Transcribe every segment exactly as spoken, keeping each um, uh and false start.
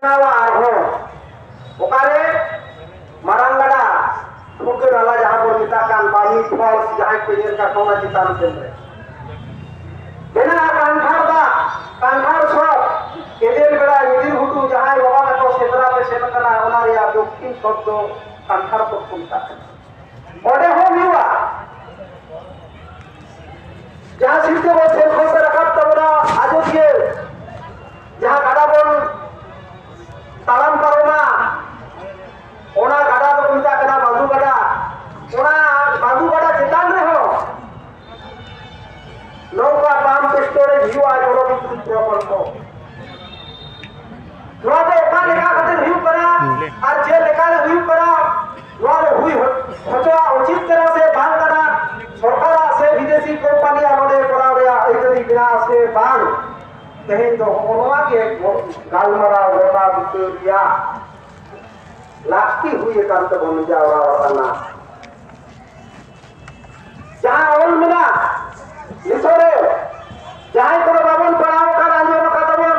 ᱵᱮᱱᱟᱣᱟ ᱟᱨᱦᱚᱸ᱾ ᱚᱠᱟᱨᱮ? ᱢᱟᱨᱟᱝ ᱜᱟᱰᱟ ᱯᱷᱩᱞᱠᱟᱹ ᱱᱟᱞᱟ, ᱡᱟᱦᱟᱸ ᱵᱚᱱ ᱢᱮᱛᱟᱜ ᱠᱟᱱ ᱵᱟᱢᱱᱤ ᱯᱷᱚᱞᱥ, ᱡᱟᱦᱟᱸᱭ ᱠᱚ ᱧᱮᱞ ᱠᱟᱜ ᱠᱚ ᱚᱱᱟ ᱪᱮᱛᱟᱱ ᱥᱮᱫ ᱨᱮ᱾ ᱢᱮᱱᱟᱜᱼᱟ ᱠᱟᱱᱴᱷᱟᱲ ᱫᱟᱜ, ᱠᱟᱱᱴᱷᱟᱲ ᱥᱚᱛ, ᱮᱫᱮᱞ ᱵᱮᱲᱟ, ᱧᱤᱫᱤᱨ ᱜᱷᱩᱴᱩ, ᱡᱟᱦᱟᱸᱭ ᱵᱟᱵᱟ ᱛᱟᱠᱚ ᱥᱮᱸᱫᱽᱨᱟ ᱯᱮ ᱥᱮᱱ ᱠᱟᱱᱟ, ᱚᱱᱟ ᱨᱮᱭᱟᱜ ᱫᱚᱠᱠᱷᱤᱱ ᱥᱚᱛ ᱫᱚ ᱠᱟᱱᱴᱷᱟᱲ ᱥᱚᱛ ᱠᱚ ᱢᱮᱛᱟᱜ ᱠᱟᱱᱟ᱾ ᱚᱸᱰᱮ ᱦᱚᱸ ᱦᱩᱭᱩᱜᱼᱟ᱾ ᱡᱟᱦᱟᱸ ᱥᱤᱞᱫᱟᱹ ᱵᱚᱱ ᱥᱮᱱ ᱠᱷᱚᱱ ᱯᱮ ᱨᱟᱠᱟᱵ ᱛᱟᱵᱚᱱᱟ ᱟᱡᱚᱫᱤᱭᱟᱹ, ᱡᱟᱦᱟᱸ ᱜᱟᱰᱟ ᱵᱚᱱ ᱛᱟᱲᱟᱢ ᱯᱟᱨᱚᱢᱟ, ᱚᱱᱟ ᱜᱟᱰᱟ ᱫᱚᱠᱚ ᱢᱮᱛᱟᱜ ᱠᱟᱱᱟ ᱵᱟᱸᱫᱷᱩ ᱜᱟᱰᱟ᱾ ᱚᱱᱟ ᱵᱟᱸᱫᱷᱩ ᱜᱟᱰᱟ ᱪᱮᱛᱟᱱ ᱨᱮᱦᱚᱸ ᱱᱚᱝᱠᱟ ᱯᱟᱢᱯ ᱥᱴᱳᱨᱮᱡᱽ ᱦᱩᱭᱩᱜᱼᱟ, ᱡᱚᱞᱚ ᱵᱤᱫᱽᱭᱩᱛ ᱯᱨᱚᱠᱚᱞᱯᱚ᱾ ᱱᱚᱣᱟ ᱫᱚ ᱚᱠᱟ ᱞᱮᱠᱟ ᱠᱟᱛᱮ ᱦᱩᱭᱩᱜ ᱠᱟᱱᱟ ᱟᱨ ᱪᱮᱫ ᱞᱮᱠᱟ ᱨᱮ ᱦᱩᱭᱩᱜ ᱠᱟᱱᱟ, ᱱᱚᱣᱟ ᱫᱚ ᱦᱩᱭ ᱦᱚᱪᱚᱣᱟᱜ ᱩᱪᱤᱛ ᱠᱟᱱᱟ ᱥᱮ ᱵᱟᱝ ᱠᱟᱱᱟ, ᱥᱚᱨᱠᱟᱨᱟᱜ ᱥᱮ ᱵᱤᱫᱮᱥᱤ ᱠᱳᱢᱯᱟᱱᱤᱭᱟᱜ ᱱᱚᱰᱮ ᱠᱚᱨᱟᱣ ᱨᱮᱭᱟᱜ ᱟᱹᱭᱫᱟᱹᱨᱤ ᱢᱮᱱᱟᱜᱼᱟ ᱥᱮ ᱵᱟᱝ, ᱛᱮᱦᱮᱧ ᱫᱚ ᱦᱚᱸᱜᱼᱚ ᱱᱚᱣᱟ ᱜᱮ ᱜᱟᱞᱢᱟᱨᱟᱣ ᱜᱚᱴᱟ ᱵᱩᱴᱟᱹ ᱨᱮᱭᱟᱜ ᱞᱟᱹᱠᱛᱤ ᱦᱩᱭ ᱟᱠᱟᱱ ᱛᱟᱵᱚᱱ ᱡᱟᱣᱨᱟ ᱟᱠᱟᱱᱟ᱾ ᱡᱟᱦᱟᱸ ᱚᱞ ᱢᱮᱱᱟᱜ, ᱱᱤᱛᱚᱜ ᱨᱮ ᱡᱟᱦᱟᱸᱭ ᱠᱚᱫᱚ ᱵᱟᱵᱚᱱ ᱯᱟᱲᱦᱟᱣ ᱟᱠᱟᱱ, ᱟᱸᱡᱚᱢ ᱟᱠᱟᱫ ᱛᱟᱵᱚᱱ,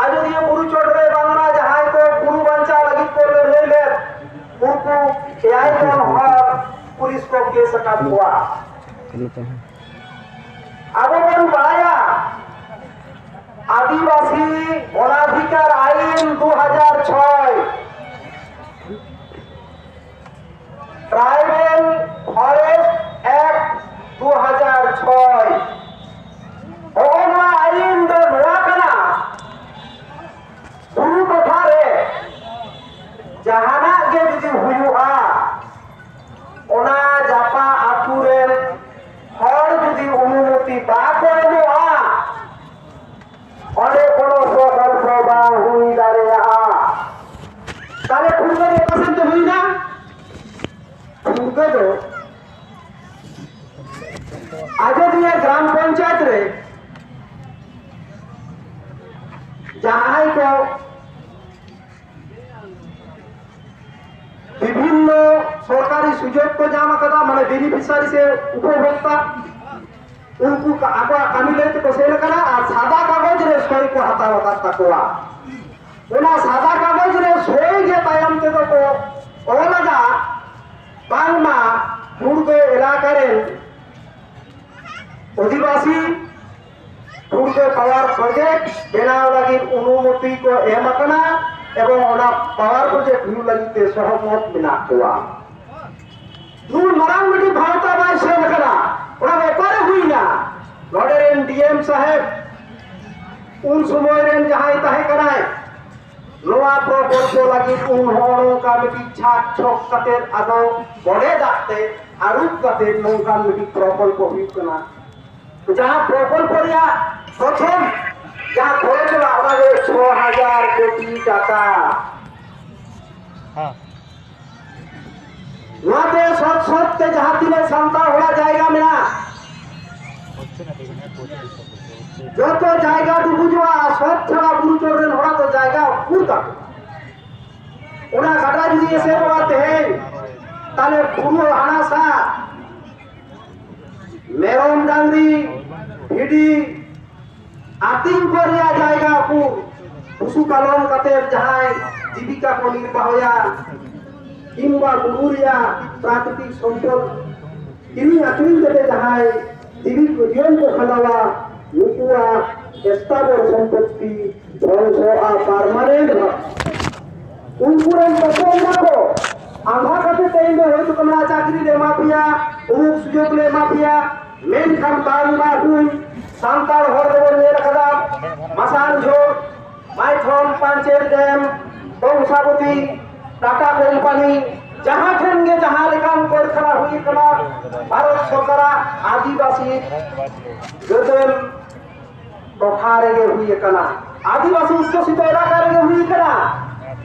ᱟᱡᱚᱫᱤᱭᱟᱹ ᱵᱩᱨᱩ ᱪᱚᱴ ᱨᱮ ᱵᱟᱝᱢᱟ ᱡᱟᱦᱟᱸᱭ ᱠᱚ ᱵᱩᱨᱩ ᱵᱟᱧᱪᱟᱣ ᱞᱟᱹᱜᱤᱫ ᱠᱚ ᱞᱟᱹᱲᱦᱟᱹᱭ ᱞᱮᱫ, ᱩᱱᱠᱩ ᱮᱭᱟᱭ ᱡᱚᱱ ᱦᱚᱲ ᱯᱩᱞᱤᱥ ᱠᱚ ᱠᱮᱥ ᱟᱠᱟᱫ ᱠᱚᱣᱟ᱾ ᱟᱵᱚ ᱵᱚᱱ ᱵᱟᱲᱟᱭᱟ, ᱟᱹᱫᱤᱵᱟᱹᱥᱤ ᱚᱱᱟᱫᱷᱤᱠᱟᱨ ᱟᱭᱤᱱ ᱫᱩ ᱦᱟᱡᱟᱨ ᱪᱷᱚᱭ, Tribal Forest Act ᱫᱩ ᱦᱟᱡᱟᱨ ᱪᱷᱚᱭ, ᱦᱚᱸᱜᱼᱚ ᱱᱚᱣᱟ ᱟᱭᱤᱱ ᱫᱚ ᱱᱚᱣᱟ ᱠᱟᱱᱟ, ᱵᱩᱨᱩ ᱴᱚᱴᱷᱟ ᱨᱮ ᱡᱟᱦᱟᱱᱟᱜ ᱜᱮ ᱡᱩᱫᱤ ᱦᱩᱭᱩᱜᱼᱟ, ᱚᱱᱟ ᱡᱟᱯᱟ ᱟᱹᱛᱩ ᱨᱮᱱ ᱦᱚᱲ ᱡᱩᱫᱤ ᱚᱱᱩᱢᱚᱛᱤ ᱵᱟᱠᱚ ᱮᱢᱚᱜᱼᱟ, ᱚᱸᱰᱮ ᱠᱳᱱᱳ ᱯᱨᱚᱠᱚᱞᱯᱚ ᱵᱟᱝ ᱦᱩᱭ ᱫᱟᱲᱮᱭᱟᱜᱼᱟ᱾ ᱛᱟᱦᱞᱮ ᱴᱷᱩᱲᱜᱟᱹ ᱫᱚ ᱚᱠᱟ ᱥᱮᱫ ᱛᱮ ᱦᱩᱭᱱᱟ? ᱴᱷᱩᱲᱜᱟᱹ ᱫᱚ ᱟᱡᱚᱫᱤᱭᱟᱹ ᱜᱨᱟᱢ ᱯᱚᱧᱪᱟᱭᱮᱛ ᱨᱮ ᱡᱟᱦᱟᱸᱭ ᱠᱚ ᱵᱤᱵᱷᱤᱱᱱᱚ ᱥᱚᱨᱠᱟᱨᱤ ᱥᱩᱡᱳᱜᱽ ᱠᱚ ᱧᱟᱢ ᱟᱠᱟᱫᱟ, ᱢᱟᱱᱮ ᱵᱮᱱᱤᱯᱷᱤᱥᱟᱨᱤ ᱥᱮ ᱩᱯᱚᱵᱷᱳᱠᱛᱟ, ᱩᱱᱠᱩ ᱠᱟ-, ᱟᱠᱚᱣᱟᱜ ᱠᱟᱹᱢᱤ ᱞᱟᱹᱭ ᱛᱮᱠᱚ ᱥᱮᱱ ᱟᱠᱟᱱᱟ ᱟᱨ ᱥᱟᱫᱟ ᱠᱟᱜᱚᱡᱽ ᱨᱮ ᱥᱚᱭ ᱠᱚ ᱦᱟᱛᱟᱣ ᱟᱠᱟᱫ ᱛᱟᱠᱚᱣᱟ᱾ ᱚᱱᱟ ᱥᱟᱫᱟ ᱠᱟᱜᱚᱡᱽ ᱨᱮ ᱥᱳᱭ ᱜᱮ ᱛᱟᱭᱚᱢ ᱛᱮᱫᱚ ᱠᱚ ᱚᱞ ᱟᱠᱟᱫ, ᱵᱟᱝᱢᱟ ᱠᱷᱩᱲᱜᱟᱹ ᱮᱞᱟᱠᱟ ᱨᱮᱱ ᱚᱫᱷᱤᱵᱟᱥᱤ ᱠᱷᱩᱲᱜᱟᱹ power project ᱵᱮᱱᱟᱣ ᱞᱟᱹᱜᱤᱫ ᱚᱱᱩᱢᱚᱛᱤ ᱠᱚ ᱮᱢ ᱟᱠᱟᱱᱟ ᱮᱵᱚᱝ ᱚᱱᱟ power project ᱦᱩᱭᱩᱜ ᱞᱟᱹᱜᱤᱫ ᱛᱮ ᱥᱚᱦᱚᱢᱚᱛ ᱢᱮᱱᱟᱜ ᱠᱚᱣᱟ᱾ ᱱᱩᱱ ᱢᱟᱨᱟᱝ ᱢᱤᱫᱴᱤᱡ ᱵᱷᱟᱶᱛᱟ ᱵᱟᱭ ᱥᱮᱱ ᱟᱠᱟᱱᱟ, ᱚᱱᱟ ᱫᱚ ᱚᱠᱟᱨᱮ ᱦᱩᱭᱱᱟ? ᱱᱚᱰᱮ ᱨᱮᱱ D M ᱥᱟᱦᱮᱵᱽ ᱩᱱ ᱥᱚᱢᱚᱭ ᱨᱮᱱ ᱡᱟᱦᱟᱸᱭ ᱛᱟᱦᱮᱸ ᱠᱟᱱᱟᱭ, ᱱᱚᱣᱟ ᱯᱨᱚᱠᱚᱞᱯᱚ ᱞᱟᱹᱜᱤᱫ ᱩᱱ ᱦᱚᱸ ᱱᱚᱝᱠᱟ ᱢᱤᱫᱴᱤᱡ ᱪᱷᱟᱠ ᱪᱷᱚᱠ ᱠᱟᱛᱮ ᱟᱫᱚ ᱵᱚᱰᱮ ᱫᱟᱜ ᱛᱮ ᱟᱹᱨᱩᱵ ᱠᱟᱛᱮ ᱱᱚᱝᱠᱟᱱ ᱢᱤᱫᱴᱤᱡ ᱯᱨᱚᱠᱚᱞᱯᱚ ᱦᱩᱭᱩᱜ ᱠᱟᱱᱟ᱾ ᱡᱟᱦᱟᱸ ᱯᱨᱚᱠᱚᱞᱯᱚ ᱨᱮᱭᱟᱜ ᱯᱨᱚᱛᱷᱚᱢ ᱡᱟᱦᱟᱸ ᱠᱷᱚᱨᱚᱪ ᱮᱱᱟ, ᱚᱱᱟ ᱫᱚ ᱪᱷᱚ ᱦᱟᱡᱟᱨ ᱠᱳᱴᱤ ᱴᱟᱠᱟ᱾ ᱦᱮᱸ᱾ ᱱᱚᱣᱟᱛᱮ ᱥᱚᱛ ᱥᱚᱛ ᱛᱮ ᱡᱟᱦᱟᱸ ᱛᱤᱱᱟᱹᱜ ᱥᱟᱱᱛᱟᱲ ᱦᱚᱲᱟᱜ ᱡᱟᱭᱜᱟ ᱢᱮᱱᱟᱜᱼᱟ, ᱡᱚᱛᱚ ᱡᱟᱭᱜᱟ ᱰᱩᱵᱩᱡᱚᱜᱼᱟ᱾ ᱥᱚᱛ ᱪᱷᱟᱲᱟ ᱵᱩᱨᱩ ᱪᱚᱴ ᱨᱮᱱ ᱦᱚᱲᱟᱜ ᱫᱚ ᱡᱟᱭᱜᱟ ᱩᱠᱩᱨ ᱛᱟᱠᱚ? ᱚᱱᱟ ᱜᱟᱰᱟ ᱡᱩᱫᱤ ᱮᱥᱮᱫᱚᱜᱼᱟ ᱛᱮᱦᱮᱧ, ᱛᱟᱦᱞᱮ ᱵᱩᱨᱩ ᱦᱟᱱᱟ ᱥᱟ ᱢᱮᱨᱚᱢ, ᱰᱟᱝᱨᱤ, ᱵᱷᱤᱰᱤ ᱟᱹᱛᱤᱧ ᱠᱚ ᱨᱮᱭᱟᱜ ᱡᱟᱭᱜᱟ ᱠᱚ, ᱯᱚᱥᱩ ᱯᱟᱞᱚᱱ ᱠᱟᱛᱮ ᱡᱟᱦᱟᱸᱭ ᱡᱤᱵᱤᱠᱟ ᱠᱚ ᱱᱤᱨᱵᱟᱦᱚᱭᱟ, ᱠᱤᱝᱵᱟ ᱵᱩᱨᱩ ᱨᱮᱭᱟᱜ ᱯᱨᱟᱠᱨᱤᱛᱤᱠ ᱥᱚᱢᱯᱚᱫ ᱠᱤᱨᱤᱧ ᱟᱹᱠᱷᱨᱤᱧ ᱠᱟᱛᱮ ᱡᱟᱦᱟᱸᱭ ᱡᱤᱵᱤ ᱠᱚ, ᱡᱤᱭᱚᱱ ᱠᱚ ᱠᱷᱟᱸᱰᱟᱣᱟ, ᱱᱩᱠᱩᱣᱟᱜ ᱮᱥᱛᱟᱵᱚᱨ ᱥᱚᱢᱯᱚᱛᱛᱤ ᱫᱷᱚᱝᱥᱚᱜᱼᱟ permanent ᱵᱷᱟᱵᱽ᱾ ᱩᱱᱠᱩ ᱨᱮᱱ ᱯᱚᱯᱚᱝᱲᱟ ᱠᱚ ᱟᱸᱫᱷᱟ ᱠᱷᱟᱹᱛᱤᱨ ᱛᱮ ᱤᱧ ᱫᱚ ᱦᱚᱭᱛᱳ ᱠᱟᱱᱟ ᱪᱟᱹᱠᱨᱤ ᱞᱮ ᱮᱢᱟ ᱯᱮᱭᱟ, ᱩᱢᱩᱠ ᱥᱩᱡᱳᱜᱽ ᱞᱮ ᱮᱢᱟ ᱯᱮᱭᱟ, ᱢᱮᱱᱠᱷᱟᱱ ᱵᱟᱝ ᱵᱟᱝ ᱦᱩᱭ ᱥᱟᱱᱛᱟᱲ ᱦᱚᱲ ᱫᱚᱵᱚᱱ ᱧᱮᱞ ᱟᱠᱟᱫᱟ, ᱢᱟᱥᱟᱱ ᱡᱷᱳᱨ, ᱢᱟᱭᱛᱷᱚᱱ, ᱯᱟᱧᱪᱮᱛ ᱰᱮᱢ, ᱠᱚᱝᱥᱟᱵᱚᱛᱤ, ᱴᱟᱴᱟ ᱠᱳᱢᱯᱟᱱᱤ, ᱡᱟᱦᱟᱸ ᱴᱷᱮᱱ ᱜᱮ ᱡᱟᱦᱟᱸ ᱞᱮᱠᱟᱱ ᱠᱟᱹᱨᱠᱷᱟᱱᱟ ᱦᱩᱭ ᱟᱠᱟᱱᱟ, ᱵᱷᱟᱨᱚᱛ ᱥᱚᱨᱠᱟᱨᱟᱜ ᱟᱹᱫᱤᱵᱟᱹᱥᱤ ᱜᱟᱹᱫᱟᱹᱞ ᱴᱚᱴᱷᱟ ᱨᱮᱜᱮ ᱦᱩᱭ ᱟᱠᱟᱱᱟ, ᱟᱹᱫᱤᱵᱟᱹᱥᱤ ᱚᱫᱽᱫᱷᱩᱥᱤᱛ ᱮᱞᱟᱠᱟ ᱨᱮᱜᱮ ᱦᱩᱭ ᱟᱠᱟᱱᱟ᱾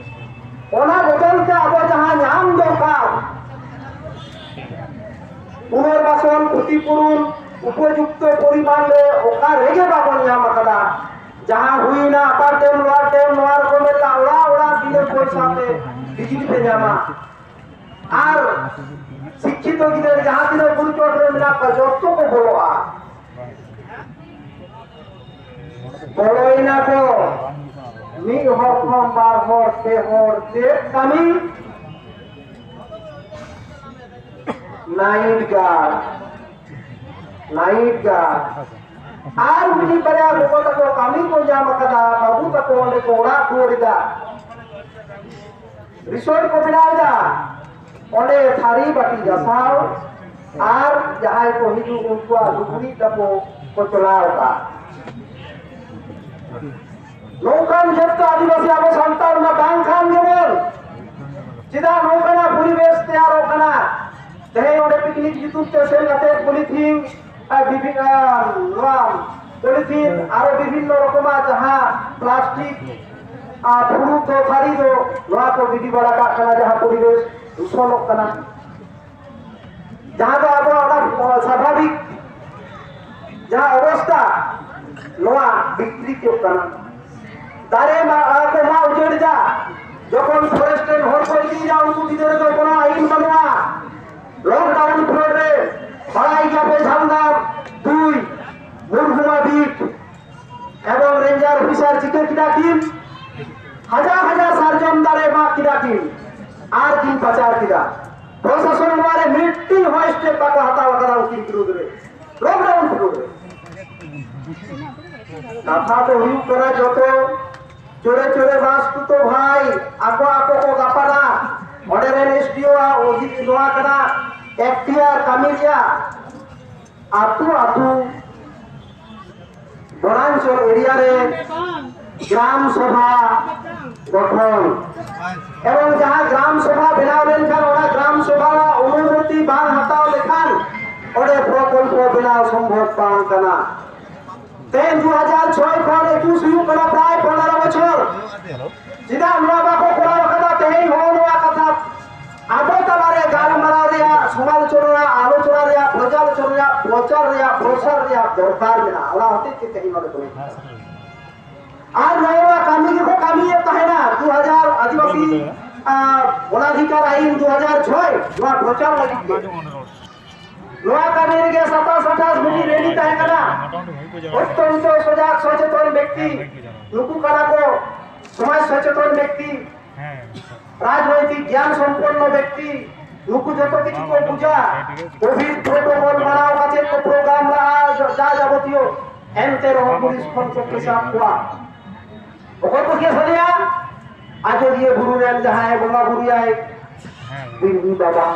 ᱚᱱᱟ ᱵᱚᱫᱚᱞ ᱛᱮ ᱟᱵᱚ ᱡᱟᱦᱟᱸ ᱧᱟᱢ ᱫᱚᱨᱠᱟᱨ, ᱯᱩᱱᱚᱨᱵᱟᱥᱚᱱ, ᱠᱷᱚᱛᱤᱯᱩᱨᱩᱱ, ᱩᱯᱚᱡᱩᱠᱛᱚ ᱯᱚᱨᱤᱢᱟᱱ ᱨᱮ ᱚᱠᱟ ᱨᱮᱜᱮ ᱵᱟᱵᱚᱱ ᱧᱟᱢ ᱟᱠᱟᱫᱟ᱾ ᱡᱟᱦᱟᱸ ᱦᱩᱭᱱᱟ upper dam, lower dam, ᱱᱚᱣᱟ ᱨᱚᱠᱚᱢ ᱢᱮᱱᱟᱜᱼᱟ, ᱚᱲᱟᱜ ᱚᱲᱟᱜ ᱵᱤᱱᱟᱹ ᱯᱚᱭᱥᱟ ᱛᱮ ᱵᱤᱡᱽᱞᱤ ᱯᱮ ᱧᱟᱢᱟ᱾ ᱟᱨ ᱥᱤᱠᱠᱷᱤᱛᱚ ᱜᱤᱫᱽᱨᱟᱹ ᱡᱟᱦᱟᱸ ᱛᱤᱱᱟᱹᱜ ᱵᱩᱨᱩ ᱪᱚᱴ ᱨᱮ ᱢᱮᱱᱟᱜ ᱠᱚᱣᱟ, ᱡᱚᱛᱚ ᱠᱚ ᱵᱚᱞᱚᱜᱼᱟ᱾ ᱵᱚᱞᱚᱭᱮᱱᱟ ᱠᱚ᱾ ᱢᱤᱫ ᱦᱚᱲ ᱠᱷᱚᱱ ᱵᱟᱨ ᱦᱚᱲ, ᱯᱮ ᱦᱚᱲ, ᱪᱮᱫ ᱠᱟᱹᱢᱤ? Night guard, night guard. ᱟᱨ ᱢᱤᱫ ᱵᱟᱨᱭᱟ ᱜᱚᱜᱚ ᱛᱟᱠᱚ ᱠᱟᱹᱢᱤ ᱠᱚ ᱧᱟᱢ ᱟᱠᱟᱫᱟ, ᱵᱟᱹᱵᱩ ᱛᱟᱠᱚ ᱚᱸᱰᱮ ᱠᱚ ᱚᱲᱟᱜ ᱫᱩᱣᱟᱹᱨ ᱮᱫᱟ, ᱨᱤᱥᱚᱨᱴ ᱠᱚ ᱵᱮᱱᱟᱣ ᱮᱫᱟ, ᱚᱸᱰᱮ ᱛᱷᱟᱹᱨᱤ ᱵᱟᱹᱴᱤ ᱜᱟᱥᱟᱣ ᱟᱨ ᱡᱟᱦᱟᱸᱭ ᱠᱚ ᱦᱤᱡᱩᱜ ᱩᱱᱠᱩᱣᱟᱜ ᱞᱩᱜᱽᱲᱤ ᱛᱟᱠᱚ ᱠᱚ ᱪᱚᱞᱟᱣ ᱮᱫᱟ᱾ ᱱᱚᱝᱠᱟᱱ ᱡᱟᱹᱛ ᱫᱚ ᱟᱹᱫᱤᱵᱟᱹᱥᱤ ᱟᱵᱚ ᱥᱟᱱᱛᱟᱲ ᱢᱟ ᱵᱟᱝ ᱠᱷᱟᱱ ᱜᱮᱵᱚᱱ᱾ ᱪᱮᱫᱟᱜ ᱱᱚᱝᱠᱟᱱᱟᱜ ᱯᱚᱨᱤᱵᱮᱥ ᱛᱮᱭᱟᱨᱚᱜ ᱠᱟᱱᱟ? ᱛᱮᱦᱮᱧ ᱚᱸᱰᱮ ᱯᱤᱠᱱᱤᱠ ᱧᱩᱛᱩᱢ ᱛᱮ ᱥᱮᱱ ᱠᱟᱛᱮ ᱯᱚᱞᱤᱛᱷᱤᱱ, ᱟᱨ ᱵᱤᱵᱷᱤ-, ᱟᱨ ᱱᱚᱣᱟ ᱯᱚᱞᱤᱛᱷᱤᱱ, ᱟᱨᱚ ᱵᱤᱵᱷᱤᱱᱱᱚ ᱨᱚᱠᱚᱢᱟᱜ ᱡᱟᱦᱟᱸ ᱯᱞᱟᱥᱴᱤᱠ, ᱟᱨ ᱯᱷᱩᱲᱩᱜ ᱫᱚ, ᱛᱷᱟᱹᱨᱤ ᱫᱚ, ᱱᱚᱣᱟ ᱠᱚ ᱜᱤᱰᱤ ᱵᱟᱲᱟ ᱠᱟᱜ ᱠᱟᱱᱟ, ᱡᱟᱦᱟᱸ ᱯᱚᱨᱤᱵᱮᱥ ᱫᱩᱥᱚᱱᱚᱜ ᱠᱟᱱᱟ᱾ ᱡᱟᱦᱟᱸ ᱫᱚ ᱟᱵᱚᱣᱟᱜ ᱚᱱᱟ ᱥᱟᱵᱷᱟᱵᱤᱠ ᱡᱟᱦᱟᱸ ᱚᱵᱚᱥᱛᱟ, ᱱᱚᱣᱟ ᱵᱤᱠᱨᱤᱛᱚᱜ ᱠᱟᱱᱟ᱾ ᱫᱟᱨᱮ ᱢᱟ ᱟᱨ ᱠᱚ ᱢᱟᱜ ᱩᱡᱟᱹᱲ ᱮᱫᱟ᱾ ᱡᱚᱠᱷᱚᱱ ᱯᱷᱚᱨᱮᱥᱴ ᱨᱮᱱ ᱦᱚᱲ ᱠᱚ ᱤᱫᱤᱭᱮᱫᱟ, ᱩᱱᱠᱩ ᱜᱤᱫᱽᱨᱟᱹ ᱫᱚ ᱠᱳᱱᱳ ᱟᱹᱭᱤᱱ ᱵᱟᱹᱱᱩᱜᱼᱟ᱾ ᱞᱚᱠᱰᱟᱣᱩᱱ ᱯᱤᱨᱤᱭᱚᱰ ᱨᱮ ᱵᱟᱲᱟᱭ ᱜᱮᱭᱟᱯᱮ, ᱡᱷᱟᱞᱫᱟᱢ ᱫᱩᱭ, ᱢᱩᱨᱜᱩᱢᱟ ᱵᱤᱴ ᱮᱵᱚᱝ ᱨᱮᱧᱡᱟᱨ ᱚᱯᱷᱤᱥᱟᱨ ᱪᱤᱠᱟᱹ ᱠᱮᱫᱟ ᱠᱤᱱ? ᱦᱟᱡᱟᱨ ᱦᱟᱡᱟᱨ ᱥᱟᱨᱡᱚᱢ ᱫᱟᱨᱮ ᱢᱟᱜ ᱠᱮᱫᱟ ᱠᱤᱱ ᱟᱨ ᱠᱤᱱ ᱯᱟᱪᱟᱨ ᱠᱮᱫᱟ᱾ ᱯᱨᱚᱥᱟᱥᱚᱱ ᱱᱚᱣᱟ ᱨᱮ ᱢᱤᱫᱴᱤᱡ ᱦᱚᱸ ᱥᱴᱮᱯ ᱵᱟᱠᱚ ᱦᱟᱛᱟᱣ ᱟᱠᱟᱫᱟ ᱩᱱᱠᱤᱱ ᱵᱤᱨᱩᱫᱽ ᱨᱮ, ᱞᱚᱠᱰᱟᱣᱩᱱ ᱵᱤᱨᱩᱫᱽ ᱨᱮ᱾ ᱠᱟᱛᱷᱟ ᱫᱚ ᱦᱩᱭᱩᱜ ᱠᱟᱱᱟ, ᱡᱚᱛᱚ ᱪᱳᱨᱮ ᱪᱳᱨᱮ ᱵᱟᱥ ᱠᱚ ᱛᱚ ᱵᱷᱟᱭ, ᱟᱠᱚ ᱟᱠᱚ ᱠᱚ ᱜᱟᱯᱟᱱᱟ᱾ ᱚᱸᱰᱮ ᱨᱮᱱ ᱮᱥ ᱰᱤ ᱳ ᱟᱜ ᱚᱫᱷᱤ-, ᱱᱚᱣᱟ ᱠᱟᱱᱟ ᱮᱠᱴᱤᱭᱟᱨ ᱠᱟᱹᱢᱤ ᱨᱮᱭᱟᱜ᱾ ᱟᱹᱛᱩ ᱟᱹᱛᱩ ᱵᱚᱱᱟᱧᱪᱚᱞ ᱮᱨᱤᱭᱟ ᱨᱮ ᱜᱨᱟᱢ ᱥᱚᱵᱷᱟ ᱜᱚᱴᱷᱚᱱ, ᱮᱵᱚᱝ ᱡᱟᱦᱟᱸ ᱜᱨᱟᱢ ᱥᱚᱵᱷᱟ ᱵᱮᱱᱟᱣ ᱞᱮᱱᱠᱷᱟᱱ, ᱚᱱᱟ ᱜᱨᱟᱢ ᱥᱚᱵᱷᱟ ᱚᱱᱩᱢᱚᱛᱤ ᱵᱟᱝ ᱦᱟᱛᱟᱣ ᱞᱮᱠᱷᱟᱱ ᱚᱸᱰᱮ ᱯᱨᱚᱠᱚᱞᱯᱚ ᱵᱮᱱᱟᱣ ᱥᱚᱢᱵᱷᱚᱵ ᱵᱟᱝ ᱠᱟᱱᱟ᱾ ᱛᱮᱦᱮᱧ ᱫᱩ ᱦᱟᱡᱟᱨ ᱪᱷᱚᱭ ᱠᱷᱚᱱ ᱮᱠᱩᱥ ᱦᱩᱭᱩᱜ ᱠᱟᱱᱟ, ᱯᱨᱟᱭ ᱯᱚᱱᱮᱨᱚ ᱵᱚᱪᱷᱚᱨ᱾ ᱪᱮᱫᱟᱜ ᱱᱚᱣᱟ ᱵᱟᱠᱚ ᱠᱚᱨᱟᱣ ᱠᱟᱫᱟ? ᱛᱮᱦᱮᱧ ᱦᱚᱸᱜᱼᱚ ᱱᱚᱣᱟ ᱠᱟᱛᱷᱟ ᱟᱵᱚ ᱛᱟᱞᱟᱨᱮ ᱜᱟᱞᱢᱟᱨᱟᱣ ᱨᱮᱭᱟᱜ, ᱥᱚᱢᱟᱞᱳᱪᱚᱱᱟ ᱨᱮᱭᱟᱜ, ᱟᱞᱳᱪᱚᱱᱟ ᱨᱮᱭᱟᱜ, ᱯᱨᱚᱪᱟᱨ ᱨᱮᱭᱟᱜ, ᱯᱨᱚᱪᱟᱨ ᱨᱮᱭᱟᱜ, ᱯᱨᱚᱥᱟᱨ ᱨᱮᱭᱟᱜ ᱫᱚᱨᱠᱟᱨ ᱢᱮᱱᱟᱜᱼᱟ᱾ ᱚᱱᱟ ᱦᱚᱛᱮᱡ ᱛᱮ ᱛᱮᱦᱮᱧ ᱱᱚᱰᱮ ᱠᱚ ᱦᱮᱡ ᱟᱠᱟᱱᱟ᱾ ᱟᱨ ᱱᱚᱣᱟ ᱠᱟᱹᱢᱤ ᱜᱮᱠᱚ ᱠᱟᱹᱢᱤᱭᱮᱫ ᱛᱟᱦᱮᱱᱟ ᱫᱩ ᱦᱟᱡᱟᱨ ᱟᱹᱫᱤᱵᱟᱹᱥᱤ, ᱟᱨ, ᱚᱱᱟᱫᱷᱤᱠᱟᱨ ᱟᱹᱭᱤᱱ ᱫᱩ ᱦᱟᱡᱟᱨ ᱪᱷᱚᱭ, ᱱᱚᱣᱟ ᱯᱨᱚᱪᱟᱨ ᱞᱟᱹᱜᱤᱫ ᱛᱮ᱾ ᱱᱚᱣᱟ ᱠᱟᱹᱢᱤ ᱨᱮᱜᱮ ᱥᱟᱛᱟᱥ ᱟᱴᱷᱟᱥ ᱢᱤᱫᱴᱤᱡ ᱨᱮᱞᱤ ᱛᱟᱦᱮᱸ ᱠᱟᱱᱟ᱾ ᱚᱛᱛᱚᱱᱛᱚ ᱥᱚᱡᱟᱜᱽ ᱥᱚᱪᱮᱛᱚᱱ ᱵᱮᱠᱛᱤ ᱱᱩᱠᱩ ᱠᱟᱱᱟ ᱠᱚ᱾ ᱥᱚᱢᱟᱡᱽ ᱥᱚᱪᱮᱛᱚᱱ ᱵᱮᱠᱛᱤ, ᱨᱟᱡᱽᱱᱳᱭᱛᱤᱠ ᱜᱮᱭᱟᱱ ᱥᱚᱢᱯᱚᱱᱱᱚ ᱵᱮᱠᱛᱤ, ᱱᱩᱠᱩ ᱡᱚᱛᱚ ᱠᱤᱪᱷᱩ ᱠᱚ ᱵᱩᱡᱟ᱾ ᱠᱳᱵᱷᱤᱰ ᱯᱨᱳᱴᱳᱠᱚᱞ ᱢᱟᱱᱟᱣ ᱠᱟᱛᱮ ᱠᱚ ᱯᱨᱳᱜᱨᱟᱢ ᱞᱟᱜᱼᱟ, ᱡᱟ ᱡᱟᱵᱚᱛᱤᱭᱚ᱾ ᱮᱱᱛᱮ ᱨᱮᱦᱚᱸ ᱯᱩᱞᱤᱥ ᱠᱷᱚᱱ ᱠᱚ ᱠᱮᱥ ᱟᱫ ᱠᱚᱣᱟ᱾ ᱚᱠᱚᱭ ᱠᱚ ᱠᱮᱥ ᱟᱫᱮᱭᱟ? ᱟᱡᱚᱫᱤᱭᱟᱹ ᱵᱩᱨᱩ ᱨᱮᱱ ᱡᱟᱦᱟᱸᱭ ᱵᱚᱸᱜᱟ ᱵᱩᱨᱩᱭᱟᱭ, ᱵᱤᱨᱵᱷᱩᱢ ᱵᱟᱵᱟ᱾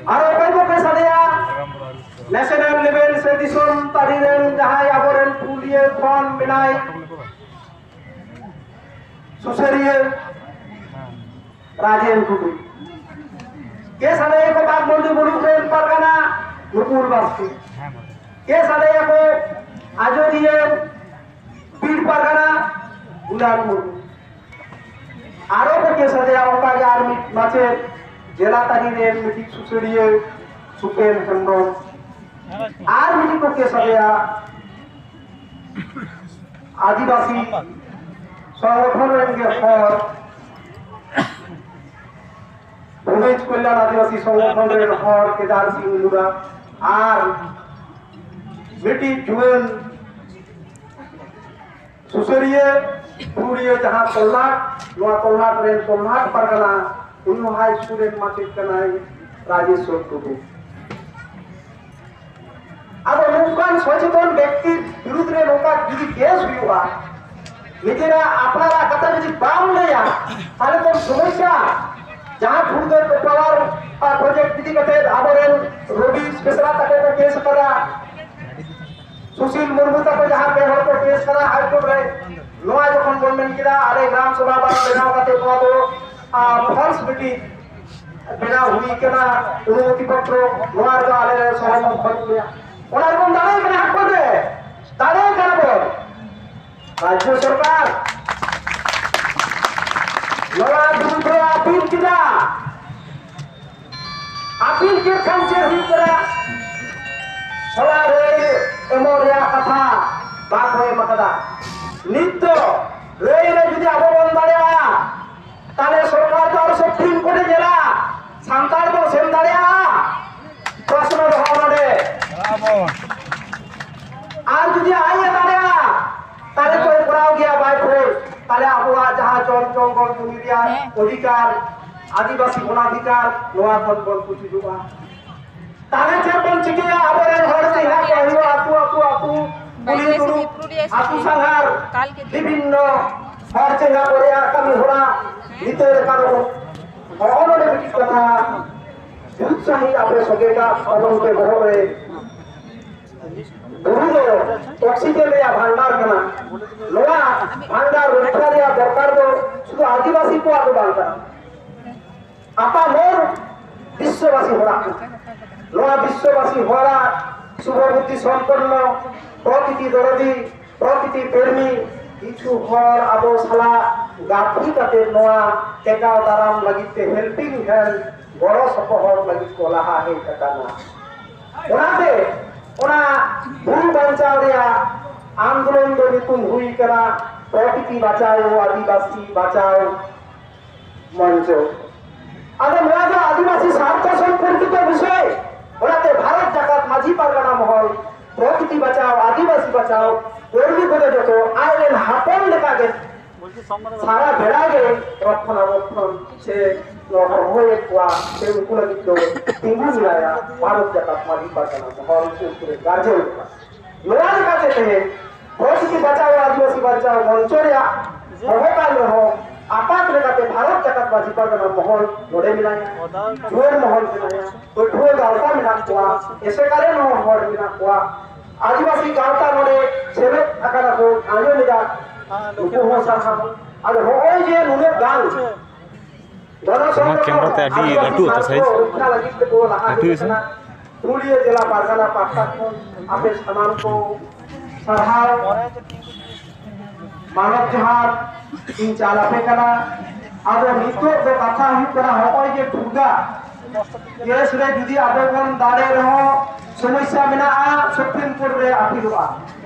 ᱟᱨ ᱚᱠᱚᱭ ᱠᱚ ᱠᱮᱥ ᱟᱫᱮᱭᱟ? ᱱᱮᱥᱚᱱᱟᱞ ᱞᱮᱵᱮᱞ ᱥᱮ ᱫᱤᱥᱚᱢ ᱛᱟᱹᱨᱤ ᱨᱮᱱ ᱡᱟᱦᱟᱸᱭ ᱟᱵᱚᱨᱮᱱ ᱯᱩᱨᱩᱞᱤᱭᱟᱹ ᱠᱷᱚᱱ ᱢᱮᱱᱟᱭ ᱥᱩᱥᱟᱹᱨᱤᱭᱟᱹ ᱨᱟᱡᱮᱱ ᱴᱩᱰᱩ᱾ ᱠᱮᱥ ᱟᱫᱮᱭᱟ ᱠᱚ ᱵᱟᱜᱽᱢᱩᱱᱰᱤ ᱢᱩᱞᱩᱠ ᱨᱮᱱ ᱯᱟᱨᱜᱟᱱᱟ ᱱᱩᱯᱩᱨ ᱵᱟᱥᱠᱮ᱾ ᱠᱮᱥ ᱟᱫᱮᱭᱟ ᱠᱚ ᱟᱡᱚᱫᱤᱭᱟᱹ ᱯᱤᱲ ᱯᱟᱨᱜᱟᱱᱟ ᱜᱩᱞᱟᱢ ᱢᱩᱨᱢᱩ᱾ ᱟᱨᱚ ᱠᱚ ᱠᱮᱥ ᱟᱫᱮᱭᱟ ᱚᱱᱠᱟ ᱜᱮ ᱟᱨ ᱢᱤᱫ ᱢᱟᱪᱮᱫ ᱡᱮᱞᱟ ᱛᱟᱹᱨᱤ ᱨᱮᱱ ᱢᱤᱫᱴᱤᱡ ᱥᱩᱥᱟᱹᱨᱤᱭᱟᱹ ᱥᱩᱯᱮᱱ ᱦᱮᱢᱵᱨᱚᱢ᱾ ᱟᱨ ᱢᱤᱫᱴᱤᱡ ᱠᱚ ᱠᱮᱥ ᱟᱫᱮᱭᱟ ᱟᱹᱫᱤᱵᱟᱹᱥᱤ ᱥᱚᱝᱜᱚᱴᱷᱚᱱ ᱨᱮᱱ ᱜᱮ ᱦᱚᱲ, ᱵᱷᱩᱢᱤᱡᱽ ᱠᱚᱞᱭᱟᱱ ᱟᱹᱫᱤᱵᱟᱹᱥᱤ ᱥᱚᱝᱜᱚᱴᱷᱚᱱ ᱨᱮᱱ ᱦᱚᱲ ᱠᱮᱫᱟᱨ ᱥᱤᱝ ᱢᱩᱱᱰᱟ ᱟᱨ ᱢᱤᱫᱴᱤᱡ ᱡᱩᱣᱟᱹᱱ ᱥᱩᱥᱟᱹᱨᱤᱭᱟᱹ, ᱯᱩᱨᱩᱞᱤᱭᱟᱹ ᱡᱟᱦᱟᱸ ᱛᱚᱞᱞᱟᱴ, ᱱᱚᱣᱟ ᱛᱚᱞᱞᱟᱴ ᱨᱮᱱ ᱛᱚᱞᱞᱟᱴ ᱯᱟᱨᱜᱟᱱᱟ, ᱩᱱᱤ ᱦᱚᱸ ᱦᱟᱭ ᱥᱠᱩᱞ ᱨᱮᱱ ᱢᱟᱪᱮᱫ ᱠᱟᱱᱟᱭ, ᱨᱟᱡᱮᱥᱣᱚᱨ ᱴᱩᱰᱩ᱾ ᱟᱫᱚ ᱱᱚᱝᱠᱟᱱ ᱥᱚᱪᱮᱛᱚᱱ ᱵᱮᱠᱛᱤ ᱵᱤᱨᱩᱫᱽ ᱨᱮ ᱱᱚᱝᱠᱟ ᱡᱩᱫᱤ ᱠᱮᱥ ᱦᱩᱭᱩᱜᱼᱟ, ᱱᱤᱡᱮᱨᱟᱜ ᱟᱯᱱᱟᱨᱟᱜ ᱠᱟᱛᱷᱟ ᱡᱩᱫᱤ ᱵᱟᱢ ᱞᱟᱹᱭᱟ, ᱛᱟᱦᱞᱮ ᱛᱚ ᱥᱚᱢᱚᱥᱥᱟ᱾ ᱡᱟᱦᱟᱸ ᱯᱷᱩᱰ ᱫᱚ ᱯᱟᱣᱟᱨ ᱯᱨᱚᱡᱮᱠᱴ ᱤᱫᱤ ᱠᱟᱛᱮ ᱟᱵᱚᱨᱮᱱ ᱨᱚᱵᱤ ᱵᱮᱥᱨᱟ ᱛᱟᱠᱚ ᱠᱚ ᱠᱮᱥ ᱟᱠᱟᱫᱟ, ᱥᱩᱥᱤᱞ ᱢᱩᱨᱢᱩ ᱛᱟᱠᱚ ᱡᱟᱦᱟᱸ ᱯᱮ ᱦᱚᱲ ᱠᱚ ᱠᱮᱥ ᱠᱟᱫᱟ ᱦᱟᱭ ᱠᱳᱨᱴ ᱨᱮ, ᱱᱚᱣᱟ ᱡᱚᱠᱷᱚᱱ ᱵᱚᱱ ᱢᱮᱱ ᱠᱮᱫᱟ ᱟᱞᱮ ᱜᱨᱟᱢ ᱥᱚᱵᱷᱟ ᱵᱟᱝ ᱵᱮᱱᱟᱣ ᱠᱟᱛᱮ ᱱᱚᱣᱟ ᱫᱚ, ᱟ, ᱯᱷᱚᱞᱥ ᱢᱤᱴᱤᱝ ᱵᱮᱱᱟᱣ ᱦᱩᱭ ᱠᱟᱱᱟ, ᱚᱱᱩᱢᱚᱛᱤ ᱯᱚᱛᱨᱚ, ᱱᱚᱣᱟ ᱨᱮᱫᱚ ᱟᱞᱮ ᱨᱮ ᱥᱚᱦᱚᱢᱚᱛ ᱵᱟᱹᱱᱩᱜ ᱞᱮᱭᱟ᱾ ᱚᱱᱟ ᱨᱮᱵᱚᱱ ᱫᱟᱲᱮ ᱠᱟᱱᱟ ᱦᱟᱭ ᱠᱳᱨᱴ ᱨᱮ, ᱫᱟᱲᱮ ᱠᱟᱱᱟ ᱵᱚᱱ᱾ ᱨᱟᱡᱽᱡᱚ ᱥᱚᱨᱠᱟᱨ ᱱᱚᱣᱟ ᱵᱤᱨᱩᱫᱽ ᱨᱮ ᱟᱹᱯᱤᱞ ᱠᱮᱫᱟ᱾ ᱟᱹᱯᱤᱞ ᱠᱮᱫ ᱠᱷᱟᱱ ᱪᱮᱫ ᱦᱩᱭᱩᱜ ᱠᱟᱱᱟ? ᱦᱚᱞᱟ ᱨᱟᱹᱭ ᱮᱢᱚᱜ ᱨᱮᱭᱟᱜ ᱠᱟᱛᱷᱟ ᱵᱟᱠᱚ ᱮᱢ ᱟᱠᱟᱫᱟ᱾ ᱱᱤᱛ ᱫᱚ ᱨᱟᱹᱭ ᱨᱮ ᱡᱩᱫᱤ ᱟᱵᱚ ᱵᱚᱱ ᱫᱟᱲᱮᱭᱟᱜᱼᱟ, ᱛᱟᱦᱞᱮ ᱥᱚᱨᱠᱟᱨ ᱫᱚ ᱟᱨ ᱥᱩᱯᱨᱤᱢ ᱠᱳᱨᱴ ᱮ ᱧᱮᱞᱟ, ᱥᱟᱱᱛᱟᱲ ᱵᱚᱱ ᱥᱮᱱ ᱫᱟᱲᱮᱭᱟᱜᱼᱟ? ᱯᱨᱚᱥᱱᱚ ᱫᱚᱦᱚ ᱱᱚᱰᱮ᱾ ᱟᱨ ᱡᱩᱫᱤ ᱟᱡ ᱮ ᱫᱟᱲᱮᱭᱟᱜᱼᱟ, ᱛᱟᱦᱞᱮ ᱟᱵᱚᱣᱟᱜ ᱡᱟᱦᱟᱸ ᱡᱚᱢ ᱡᱚᱝᱜᱚᱞ ᱡᱩᱢᱤ ᱨᱮᱭᱟᱜ ᱦᱮᱸ᱾ ᱚᱫᱷᱤᱠᱟᱨ, ᱟᱹᱫᱤᱵᱟᱹᱥᱤ ᱚᱱᱟᱫᱷᱤᱠᱟᱨ, ᱱᱚᱣᱟ ᱠᱷᱚᱱ ᱵᱚᱱ ᱯᱩᱪᱩᱡᱚᱜᱼᱟ᱾ ᱛᱟᱦᱞᱮ ᱪᱮᱫ ᱵᱚᱱ ᱪᱤᱠᱟᱹᱭᱟ? ᱟᱵᱚᱨᱮᱱ ᱦᱚᱲ ᱪᱮᱸᱜᱷᱟ ᱠᱚ ᱦᱩᱭᱩᱜᱼᱟ, ᱟᱹᱛᱩ, ᱟᱹᱛᱩ, ᱟᱹᱛᱩ, ᱠᱩᱞᱦᱤ ᱫᱩᱲᱩᱵ, ᱟᱹᱛᱩ ᱥᱟᱸᱜᱷᱟᱨ, ᱵᱤᱵᱷᱤᱱᱱᱚ ᱦᱚᱲ ᱪᱮᱸᱜᱷᱟ ᱠᱚ ᱨᱮᱭᱟᱜ ᱠᱟᱹᱢᱤ ᱦᱚᱨᱟ ᱱᱤᱛᱚᱜ ᱞᱮᱠᱟ ᱫᱚ᱾ ᱦᱚᱸᱜᱼᱚ ᱱᱚᱰᱮ ᱢᱤᱫᱴᱤᱡ ᱠᱟᱛᱷᱟ ᱡᱩᱛ ᱥᱟᱺᱦᱤᱡ ᱟᱯᱮ ᱥᱚᱸᱜᱮ ᱠᱟᱜ ᱚᱱᱚᱱ ᱯᱮ ᱵᱚᱦᱚᱜ ᱨᱮ᱾ ᱵᱩᱨᱩ ᱫᱚ oxygen ᱨᱮᱭᱟᱜ ᱵᱷᱟᱱᱰᱟᱨ ᱠᱟᱱᱟ᱾ ᱱᱚᱣᱟ ᱵᱷᱟᱱᱰᱟᱨ ᱨᱚᱠᱷᱟ ᱨᱮᱭᱟᱜ ᱫᱚᱨᱠᱟᱨ ᱫᱚ ᱥᱩᱫᱷᱩ ᱟᱹᱫᱤᱵᱟᱹᱥᱤ ᱠᱚᱣᱟᱜ ᱫᱚ ᱵᱟᱝ ᱠᱟᱱᱟ, ᱟᱯᱟᱢᱚᱨ ᱵᱤᱥᱥᱚᱵᱟᱥᱤ ᱦᱚᱲᱟᱜ ᱠᱟᱱᱟ᱾ ᱱᱚᱣᱟ ᱵᱤᱥᱥᱚᱵᱟᱥᱤ ᱦᱚᱲᱟᱜ ᱥᱩᱵᱷᱚ ᱵᱩᱫᱽᱫᱷᱤ ᱥᱚᱢᱯᱚᱱᱱᱚ, ᱯᱨᱚᱠᱨᱤᱛᱤ ᱫᱚᱨᱚᱫᱤ, ᱯᱨᱚᱠᱨᱤᱛᱤ ᱯᱨᱮᱢᱤ ᱠᱤᱪᱷᱩ ᱦᱚᱲ ᱟᱵᱚ ᱥᱟᱞᱟᱜ ᱜᱟᱛᱮ ᱠᱟᱛᱮ ᱱᱚᱣᱟ ᱴᱮᱠᱟᱣ ᱫᱟᱨᱟᱢ ᱞᱟᱹᱜᱤᱫ ᱛᱮ helping hand ᱜᱚᱲᱚ ᱥᱚᱯᱚᱦᱚᱫ ᱞᱟᱹᱜᱤᱫ ᱠᱚ ᱞᱟᱦᱟ ᱦᱮᱡ ᱟᱠᱟᱱᱟ᱾ ᱚᱱᱟᱛᱮ ᱚᱱᱟ ᱵᱩᱨᱩ ᱵᱟᱧᱪᱟᱣ ᱨᱮᱭᱟᱜ ᱟᱱᱫᱳᱞᱚᱱ ᱫᱚ ᱧᱩᱛᱩᱢ ᱦᱩᱭ ᱠᱟᱱᱟ ᱯᱨᱚᱠᱨᱤᱛᱤ ᱵᱟᱪᱟᱣ, ᱟᱹᱫᱤᱵᱟᱹᱥᱤ ᱵᱟᱪᱟᱣ ᱢᱚᱧᱪᱚ᱾ ᱟᱫᱚ ᱱᱚᱣᱟ ᱫᱚ ᱟᱹᱫᱤᱵᱟᱹᱥᱤ ᱥᱟᱨᱛᱷᱚ ᱥᱚᱢᱯᱚᱨᱠᱤᱛᱚ ᱵᱤᱥᱚᱭ᱾ ᱚᱱᱟᱛᱮ ᱵᱷᱟᱨᱚᱛ ᱡᱟᱠᱟᱛ ᱢᱟᱹᱡᱷᱤ ᱯᱟᱨᱜᱟᱱᱟ ᱢᱚᱦᱚᱞ ᱯᱨᱚᱠᱨᱤᱛᱤ ᱵᱟᱪᱟᱣ, ᱟᱹᱫᱤᱵᱟᱹᱥᱤ ᱵᱟᱪᱟᱣ ᱠᱚᱨᱢᱤ ᱠᱚᱫᱚ ᱡᱚᱛᱚ ᱟᱡᱨᱮᱱ ᱦᱟᱯᱚᱱ ᱞᱮᱠᱟᱜᱮ ᱥᱟᱨᱟ ᱵᱮᱲᱟ ᱜᱮ ᱨᱚᱠᱷᱚᱱᱟᱵᱚᱠᱷᱚᱱ ᱥᱮ ᱨᱚᱦᱚᱭᱮᱫ ᱠᱚᱣᱟ, ᱥᱮ ᱩᱱᱠᱩ ᱞᱟᱹᱜᱤᱫ ᱫᱚ ᱛᱤᱸᱜᱩ ᱢᱮᱱᱟᱭᱟ ᱵᱷᱟᱨᱚᱛ ᱡᱟᱠᱟᱛ ᱢᱟᱹᱡᱷᱤ ᱯᱟᱨᱜᱟᱱᱟ ᱢᱚᱦᱚᱞ, ᱩᱱᱠᱩ ᱨᱮᱱ ᱜᱟᱨᱡᱮᱱ ᱠᱚ᱾ ᱱᱚᱣᱟ ᱞᱮᱠᱟᱛᱮ ᱛᱮᱦᱮᱧ ᱯᱨᱚᱠᱨᱤᱛᱤ ᱵᱟᱪᱟᱣ ᱟᱹᱫᱤᱵᱟᱹᱥᱤ ᱵᱟᱧᱪᱟᱣ ᱢᱚᱧᱪᱚ ᱨᱮᱭᱟᱜ ᱦᱚᱦᱚ ᱠᱟᱱ ᱨᱮᱦᱚᱸ, ᱟᱯᱟᱛ ᱞᱮᱠᱟᱛᱮ ᱵᱷᱟᱨᱚᱛ ᱡᱟᱠᱟᱛ ᱢᱟᱹᱡᱷᱤ ᱯᱟᱨᱜᱟᱱᱟ ᱢᱚᱦᱚᱞ ᱱᱚᱰᱮ ᱢᱮᱱᱟᱭᱟ, ᱡᱩᱣᱟᱹᱱ ᱢᱚᱦᱚᱞ ᱢᱮᱱᱟᱭᱟ, ᱯᱟᱹᱴᱷᱩᱣᱟᱹ ᱜᱟᱶᱛᱟ ᱢᱮᱱᱟᱜ ᱠᱚᱣᱟ, ᱮᱥᱮᱠᱟ ᱨᱮᱱ ᱦᱚᱸ ᱦᱚᱲ ᱢᱮᱱᱟᱜ ᱠᱚᱣᱟ, ᱟᱹᱫᱤᱵᱟᱹᱥᱤ ᱜᱟᱶᱛᱟ ᱱᱚᱰᱮ ᱥᱮᱞᱮᱫ ᱟᱠᱟᱱᱟ ᱠᱚ, ᱟᱸᱡᱚᱢ ᱮᱫᱟ, ᱱᱩᱠᱩ ᱦᱚᱸ ᱥᱟᱨᱦᱟᱣ᱾ ᱟᱫᱚ ᱦᱚᱸᱜᱼᱚᱭ ᱡᱮ ᱱᱩᱱᱟᱹᱜ ᱜᱟᱱ ᱱᱚᱣᱟ ᱠᱮᱢᱨᱟ ᱛᱮ ᱟᱹᱰᱤ ᱞᱟᱹᱴᱩ ᱩᱛᱟᱹᱨ size᱾ ᱞᱟᱹᱴᱩ ᱜᱮᱥᱮ? ᱯᱩᱨᱩᱞᱤᱭᱟᱹ ᱡᱮᱞᱟ ᱯᱟᱨᱜᱟᱱᱟ ᱯᱟᱦᱴᱟ ᱠᱷᱚᱱ ᱟᱯᱮ ᱥᱟᱱᱟᱢ ᱠᱚ ᱥᱟᱨᱦᱟᱣ, ᱢᱟᱱᱚᱛ ᱡᱚᱦᱟᱨ ᱤᱧ ᱪᱟᱞ ᱟᱯᱮ ᱠᱟᱱᱟ᱾ ᱟᱫᱚ ᱱᱤᱛᱚᱜ ᱫᱚ ᱠᱟᱛᱷᱟ ᱦᱩᱭᱩᱜ ᱠᱟᱱᱟ, ᱦᱚᱸᱜᱼᱚᱭ ᱡᱮ ᱴᱷᱩᱜᱟ case ᱨᱮ ᱡᱩᱫᱤ ᱟᱵᱚ ᱵᱚᱱ ᱫᱟᱲᱮ ᱨᱮᱦᱚᱸ ᱥᱚᱢᱚᱥᱥᱟ ᱢᱮᱱᱟᱜᱼᱟ, Supreme Court ᱨᱮ ᱟᱹᱯᱤᱞᱚᱜᱼᱟ᱾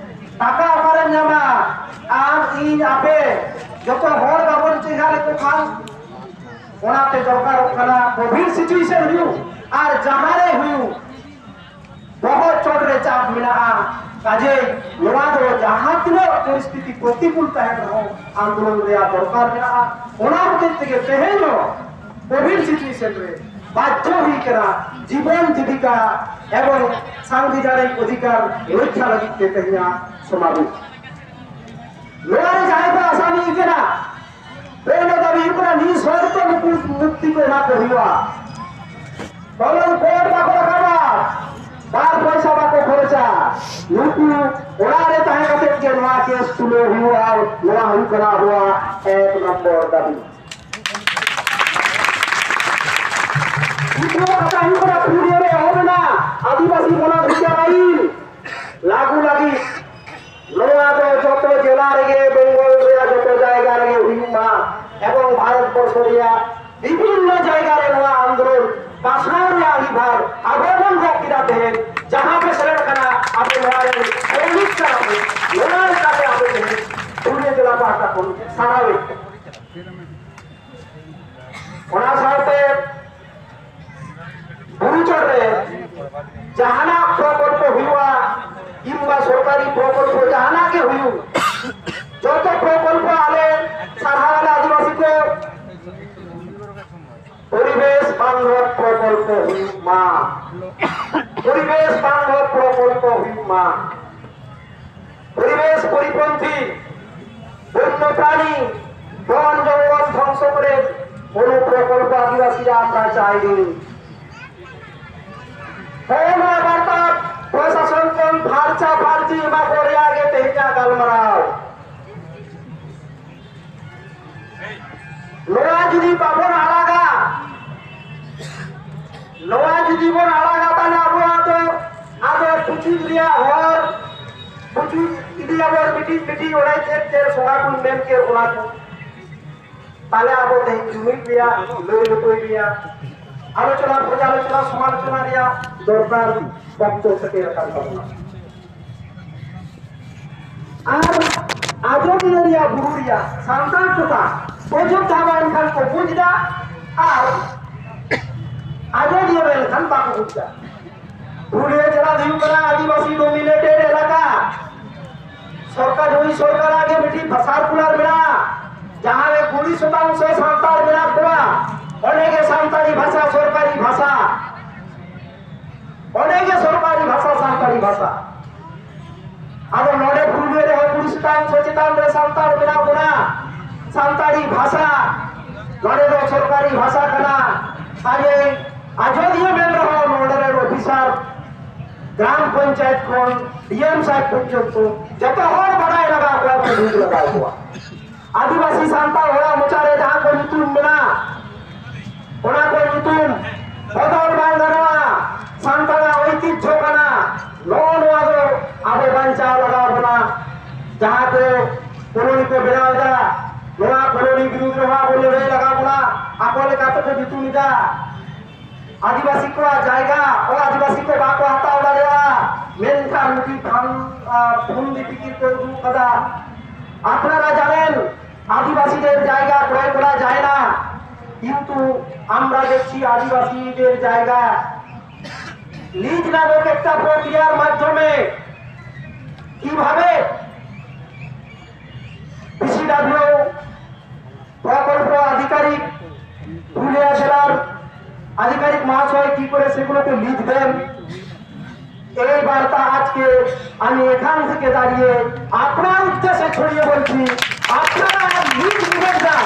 ᱴᱟᱠᱟ ᱚᱠᱟᱨᱮᱢ ᱧᱟᱢᱟ? ᱟᱢ, ᱤᱧ, ᱟᱯᱮ ᱡᱚᱛᱚ ᱦᱚᱲ ᱵᱟᱵᱚᱱ ᱪᱮᱸᱜᱷᱟ ᱞᱮᱠᱚ ᱠᱷᱟᱱ, ᱚᱱᱟᱛᱮ ᱫᱚᱨᱠᱟᱨᱚᱜ ᱠᱟᱱᱟ ᱠᱳᱵᱷᱤᱰ situation ᱦᱩᱭᱩᱜ ᱟᱨ ᱡᱟᱦᱟᱸ ᱨᱮ ᱦᱩᱭᱩᱜ, ᱵᱚᱦᱚᱜ ᱪᱚᱴ ᱨᱮ ᱪᱟᱯ ᱢᱮᱱᱟᱜᱼᱟ, ᱠᱟᱡᱮᱭ ᱱᱚᱣᱟ ᱫᱚ ᱡᱟᱦᱟᱸ ᱛᱤᱱᱟᱹᱜ ᱯᱚᱨᱤᱥᱛᱷᱤᱛᱤ ᱯᱨᱚᱛᱤᱠᱩᱞ ᱛᱟᱦᱮᱱ ᱨᱮᱦᱚᱸ ᱟᱱᱫᱳᱞᱚᱱ ᱨᱮᱭᱟᱜ ᱫᱚᱨᱠᱟᱨ ᱢᱮᱱᱟᱜᱼᱟ᱾ ᱚᱱᱟ ᱦᱚᱛᱮᱡ ᱛᱮᱜᱮ ᱛᱮᱦᱮᱧ ᱦᱚᱸ ᱠᱳᱵᱷᱤᱰ ᱥᱤᱪᱩᱭᱮᱥᱚᱱ ᱨᱮ ᱵᱟᱫᱽᱫᱷᱚ ᱦᱩᱭ ᱠᱟᱱᱟ ᱡᱤᱵᱚᱱ ᱡᱤᱵᱤᱠᱟ ᱮᱵᱚᱝ ᱥᱟᱝᱵᱤᱫᱷᱟᱱᱤᱠ ᱚᱫᱷᱤᱠᱟᱨ ᱨᱚᱠᱷᱟ ᱞᱟᱹᱜᱤᱫ ᱛᱮ ᱛᱮᱦᱮᱧᱟᱜ ᱥᱚᱢᱟᱵᱮᱥ᱾ ᱱᱚᱣᱟ ᱨᱮ ᱡᱟᱦᱟᱸᱭ ᱠᱚ ᱟᱥᱟᱢᱤ ᱠᱟᱱᱟ, ᱯᱳᱭᱞᱳ ᱫᱟᱹᱵᱤ ᱦᱩᱭᱩᱜ ᱠᱟᱱᱟ ᱱᱤᱥᱚᱨᱛᱚ ᱱᱩᱠᱩ ᱢᱩᱠᱛᱤ ᱠᱚ ᱮᱢᱟ ᱠᱚ ᱦᱩᱭᱩᱜᱼᱟ᱾ ᱠᱳᱱᱳ ᱠᱳᱨᱴ ᱵᱟᱠᱚ ᱨᱟᱠᱟᱵᱟ, ᱵᱟᱨ ᱯᱚᱭᱥᱟ ᱵᱟᱠᱚ ᱠᱷᱚᱨᱚᱪᱟ᱾ ᱱᱩᱠᱩ ᱚᱲᱟᱜ ᱨᱮ ᱛᱟᱦᱮᱸ ᱠᱟᱛᱮ ᱜᱮ ᱱᱚᱣᱟ ᱠᱮᱥ ᱛᱩᱞᱟᱹᱣ ᱦᱩᱭᱩᱜᱼᱟ᱾ ᱱᱚᱣᱟ ᱦᱩᱭᱩᱜ ᱠᱟᱱᱟ ᱟᱵᱚᱣᱟᱜ ᱮᱠ ᱱᱚᱢᱵᱚᱨ ᱫᱟᱹᱵᱤ᱾ ᱫᱤᱛᱤᱭᱚ ᱠᱟᱛᱷᱟ ᱦᱩᱭᱩᱜ ᱠᱟᱱᱟ, ᱯᱩᱨᱩᱞᱤᱭᱟᱹ ᱨᱮ ᱮᱦᱚᱵ ᱮᱱᱟ ᱟᱹᱫᱤᱵᱟᱹᱥᱤ ᱢᱚᱱᱚᱫᱷᱤᱠᱟᱨ ᱟᱹᱭᱤᱱ ᱞᱟᱹᱜᱩ ᱞᱟᱹᱜᱤᱫ᱾ ᱱᱚᱣᱟ ᱫᱚ ᱡᱚᱛᱚ ᱡᱮᱞᱟ ᱨᱮᱜᱮ, ᱵᱮᱝᱜᱚᱞ ᱨᱮᱭᱟᱜ ᱡᱚᱛᱚ ᱡᱟᱭᱜᱟ ᱨᱮᱜᱮ ᱦᱩᱭᱩᱜ ᱢᱟ ᱮᱵᱚᱝ ᱵᱷᱟᱨᱚᱛ ᱵᱚᱨᱥᱚ ᱨᱮᱭᱟᱜ ᱵᱤᱵᱷᱤᱱᱱᱚ ᱡᱟᱭᱜᱟ ᱨᱮ ᱱᱚᱣᱟ ᱟᱱᱫᱳᱞᱚᱱ ᱯᱟᱥᱱᱟᱣ ᱨᱮᱭᱟᱜ ᱟᱸᱜᱤᱵᱷᱟᱨ ᱟᱵᱚ ᱵᱚᱱ ᱜᱚᱜ ᱠᱮᱫᱟ᱾ ᱛᱮᱦᱮᱧ ᱡᱟᱦᱟᱸ ᱯᱮ ᱥᱮᱞᱮᱫ ᱠᱟᱱᱟ, ᱟᱯᱮ ᱱᱚᱣᱟ ᱨᱮ ᱥᱚᱢᱢᱤᱞᱤᱛ ᱠᱟᱱᱟ ᱯᱮ᱾ ᱱᱚᱣᱟ ᱞᱮᱠᱟᱛᱮ ᱟᱵᱚ ᱛᱮᱦᱮᱧ ᱯᱩᱨᱩᱞᱤᱭᱟᱹ ᱡᱮᱞᱟ ᱯᱟᱦᱴᱟ ᱠᱷᱚᱱ ᱥᱟᱨᱦᱟᱣ᱾ ᱚᱱᱟ ᱥᱟᱶᱛᱮ ᱵᱩᱨᱩ ᱪᱚᱴ ᱨᱮ ᱡᱟᱦᱟᱱᱟᱜ ᱯᱨᱚᱠᱚᱞᱯᱚ ᱦᱩᱭᱩᱜᱼᱟ, ᱠᱤᱝᱵᱟ ᱥᱚᱨᱠᱟᱨᱤ ᱯᱨᱚᱠᱚᱞᱯᱚ ᱡᱟᱦᱟᱱᱟᱜ ᱜᱮ ᱦᱩᱭᱩᱜ, ᱡᱚᱛᱚ ᱯᱨᱚᱠᱚᱞᱯᱚ ᱟᱞᱮ ᱥᱟᱨᱦᱟᱣ ᱟᱞᱮ ᱟᱹᱫᱤᱵᱟᱹᱥᱤ ᱠᱚ᱾ ᱯᱚᱨᱤᱵᱮᱥ ᱵᱟᱱᱫᱷᱚᱵ ᱯᱨᱚᱠᱚᱞᱯᱚ ᱦᱩᱭᱩᱜ ᱢᱟ, ᱯᱚᱨᱤᱵᱮᱥ ᱵᱟᱱᱫᱷᱚᱵ ᱯᱨᱚᱠᱚᱞᱯᱚ ᱦᱩᱭᱩᱜ ᱢᱟ᱾ ᱯᱚᱨᱤᱵᱮᱥ ᱯᱚᱨᱤᱯᱚᱱᱛᱷᱤ ᱵᱚᱱᱱᱚ ᱯᱨᱟণী, ᱵᱚᱱ ᱡᱚᱝᱜᱚᱞ ᱫᱷᱚᱝᱥᱚ ᱠᱚᱨᱮ ᱠᱳᱱᱳ ᱯᱨᱚᱠᱚᱞᱯᱚ ᱟᱹᱫᱤᱵᱟᱹᱥᱤᱭᱟᱜ ᱟᱢᱨᱟ ᱪᱟᱭ ᱱᱮᱭ᱾ ᱦᱚᱸᱜᱼᱚ ᱱᱚᱣᱟ ᱵᱟᱨᱛᱟ ᱯᱨᱚᱥᱟᱥᱚᱱ ᱠᱷᱚᱱ ᱯᱷᱟᱨᱪᱟ ᱯᱷᱟᱨᱪᱤ ᱮᱢᱟ ᱠᱚ ᱨᱮᱭᱟᱜ ᱜᱮ ᱛᱮᱦᱮᱧᱟᱜ ᱜᱟᱞᱢᱟᱨᱟᱣ᱾ ᱱᱚᱣᱟ ᱡᱩᱫᱤ ᱵᱟᱵᱚᱱ ᱟᱲᱟᱜᱟ, ᱱᱚᱣᱟ ᱡᱩᱫᱤ ᱵᱚᱱ ᱟᱲᱟᱜᱟ, ᱛᱟᱦᱞᱮ ᱟᱵᱚᱣᱟᱜ ᱫᱚ ᱟᱫᱚ ᱯᱩᱪᱩᱡ ᱨᱮᱭᱟᱜ ᱦᱚᱨ, ᱯᱩᱪᱩᱡ ᱤᱫᱤᱭᱟᱵᱚᱱ ᱢᱤᱫᱴᱤᱡ ᱢᱤᱫᱴᱤᱡ ᱚᱲᱟᱭ ᱪᱮᱫ ᱪᱮᱫ ᱥᱚᱸᱜᱟ ᱠᱚᱧ ᱢᱮᱱ ᱠᱮᱫ ᱚᱱᱟ ᱠᱚ᱾ ᱛᱟᱦᱞᱮ ᱟᱵᱚ ᱛᱮᱦᱮᱧ ᱡᱩᱢᱤᱫ ᱨᱮᱭᱟᱜ, ᱞᱟᱹᱭ ᱞᱟᱹᱯᱟᱹᱭ ᱨᱮᱭᱟᱜ, ᱟᱞᱳᱪᱚᱱᱟ, ᱯᱚᱨᱡᱟᱞᱳᱪᱚᱱᱟ, ᱥᱚᱢᱟᱞᱳᱪᱚᱱᱟ ᱨᱮᱭᱟᱜ ᱫᱚᱨᱠᱟᱨ ᱚᱠᱛᱚ ᱥᱮᱴᱮᱨ ᱟᱠᱟᱱ ᱛᱟᱵᱚᱱᱟ᱾ ᱟᱨ ᱟᱡᱚᱫᱤᱭᱟᱹ ᱨᱮᱭᱟᱜ ᱵᱩᱨᱩ ᱨᱮᱭᱟᱜ ᱥᱟᱱᱛᱟᱲ ᱴᱚᱴᱷᱟ ᱚᱡᱳᱫᱽᱫᱷᱟ ᱢᱮᱱᱠᱷᱟᱱ ᱠᱚ ᱵᱩᱡᱽ ᱮᱫᱟ, ᱟᱨ ᱟᱡᱚᱫᱤᱭᱟᱹ ᱢᱮᱱᱠᱷᱟᱱ ᱵᱟᱠᱚ ᱵᱩᱡᱽ ᱮᱫᱟ᱾ ᱯᱩᱨᱩᱞᱤᱭᱟᱹ ᱡᱮᱞᱟ ᱫᱚ ᱦᱩᱭᱩᱜ ᱠᱟᱱᱟ ᱟᱹᱫᱤᱵᱟᱹᱥᱤ ᱰᱳᱢᱤᱱᱮᱴᱮᱰ ᱮᱞᱟᱠᱟ᱾ ᱥᱚᱨᱠᱟᱨ, ᱱᱩᱭ ᱥᱚᱨᱠᱟᱨᱟᱜ ᱜᱮ ᱢᱤᱫᱴᱤᱡ ᱥᱟᱨᱠᱩᱞᱟᱨ ᱢᱮᱱᱟᱜᱼᱟ, ᱡᱟᱦᱟᱸ ᱨᱮ ᱠᱩᱲᱤ ᱥᱚᱛᱟᱝᱥᱚ ᱥᱟᱱᱛᱟᱲ ᱢᱮᱱᱟᱜ ᱠᱚᱣᱟ᱾ ᱚᱸᱰᱮ ᱜᱮ ᱥᱟᱱᱛᱟᱲᱤ ᱵᱷᱟᱥᱟ ᱥᱚᱨᱠᱟᱨᱤ ᱵᱷᱟᱥᱟ, ᱚᱸᱰᱮ ᱜᱮ ᱥᱚᱨᱠᱟᱨᱤ ᱵᱷᱟᱥᱟ ᱥᱟᱱᱛᱟᱲᱤ ᱵᱷᱟᱥᱟ᱾ ᱟᱫᱚ ᱱᱚᱰᱮ ᱯᱩᱨᱩᱞᱤᱭᱟᱹ ᱨᱮᱦᱚᱸ ᱠᱩᱲᱤ ᱥᱚᱛᱟᱝᱥᱚ ᱪᱮᱛᱟᱱ ᱨᱮ ᱥᱟᱱᱛᱟᱲ ᱢᱮᱱᱟᱜ ᱵᱚᱱᱟ᱾ ᱥᱟᱱᱛᱟᱲᱤ ᱵᱷᱟᱥᱟ ᱱᱚᱰᱮ ᱫᱚ ᱥᱚᱨᱠᱟᱨᱤ ᱵᱷᱟᱥᱟ ᱠᱟᱱᱟ᱾ ᱟᱨ ᱮᱭ ᱟᱡᱚᱫᱤᱭᱟᱹ ᱢᱮᱱ ᱨᱮᱦᱚᱸ ᱱᱚᱰᱮ ᱨᱮᱱ ᱚᱯᱷᱤᱥᱟᱨ ᱜᱨᱟᱢ ᱯᱚᱧᱪᱟᱭᱮᱛ ᱠᱷᱚᱱ ᱰᱤ ᱮᱢ ᱥᱟᱦᱮᱵ ᱯᱚᱨᱡᱚᱱᱛᱚ ᱡᱚᱛᱚ ᱦᱚᱲ ᱵᱟᱰᱟᱭ ᱞᱟᱜᱟᱣ ᱠᱚᱣᱟ, ᱠᱚ ᱵᱩᱡᱽ ᱞᱟᱜᱟᱣ ᱠᱚᱣᱟ᱾ ᱟᱹᱫᱤᱵᱟᱹᱥᱤ ᱥᱟᱱᱛᱟᱲ ᱦᱚᱲᱟᱜ ᱢᱚᱪᱟ ᱨᱮ ᱡᱟᱦᱟᱸ ᱠᱚ ᱧᱩᱛᱩᱢ ᱢᱮᱱᱟᱜᱼᱟ, ᱚᱱᱟ ᱠᱚ ᱧᱩᱛᱩᱢ ᱵᱚᱫᱚᱞ ᱵᱟᱝ ᱜᱟᱱᱚᱜᱼᱟ᱾ ᱥᱟᱱᱛᱟᱲᱟᱜ ᱳᱭᱛᱤᱡᱽᱡᱷᱚ ᱠᱟᱱᱟ᱾ ᱱᱚᱜᱼᱚ ᱱᱚᱣᱟ ᱫᱚ ᱟᱵᱚ ᱵᱟᱧᱪᱟᱣ ᱞᱟᱜᱟᱣ ᱵᱚᱱᱟ᱾ ᱡᱟᱦᱟᱸ ᱠᱚ ᱠᱚᱞᱚᱱᱤ ᱠᱚ ᱵᱮᱱᱟᱣ ᱮᱫᱟ, ᱱᱚᱣᱟ ᱠᱚᱞᱚᱱᱤ ᱵᱤᱨᱩᱫᱽ ᱨᱮᱦᱚᱸ ᱟᱵᱚ ᱞᱟᱹᱲᱦᱟᱹᱭ ᱞᱟᱜᱟᱣ ᱵᱚᱱᱟ᱾ ᱟᱠᱚ ᱞᱮᱠᱟ ᱛᱮᱠᱚ ᱧᱩᱛᱩᱢ ᱮᱫᱟ᱾ ᱟᱹᱫᱤᱵᱟᱹᱥᱤ ᱠᱚᱣᱟᱜ ᱡᱟᱭᱜᱟ, ᱚ, ᱟᱹᱫᱤᱵᱟᱹᱥᱤ ᱠᱚ ᱵᱟᱠᱚ ᱦᱟᱛᱟᱣ ᱫᱟᱲᱮᱭᱟᱜᱼᱟ᱾ ᱢᱮᱱᱠᱷᱟᱱ ᱱᱩᱠᱤᱱ ᱯᱷᱟᱱ-, ᱟ, ᱯᱷᱩᱱᱫᱤ ᱯᱤᱠᱤᱨ ᱠᱚ ᱩᱫᱩᱜ ᱠᱟᱫᱟ᱾ আপনারা জানেন, আদিবাসীদের জায়গা ক্রয় করা যায় না, কিন্তু আমরা দেখছি আদিবাসীদের জায়গা লিজ নামক একটা প্রক্রিয়ার মাধ্যমে কিভাবে পিসিডাব্লিউ প্রকল্প আধিকারিক, পুরুলিয়া জেলার আধিকারিক মহাশয় কি করে সেগুলোকে লিজ দেন, এই বার্তা আজকে আমি এখান থেকে দাঁড়িয়ে আপনার উদ্দেশ্যে ছড়িয়ে বলছি। আপনারা লিজ দিবেন না।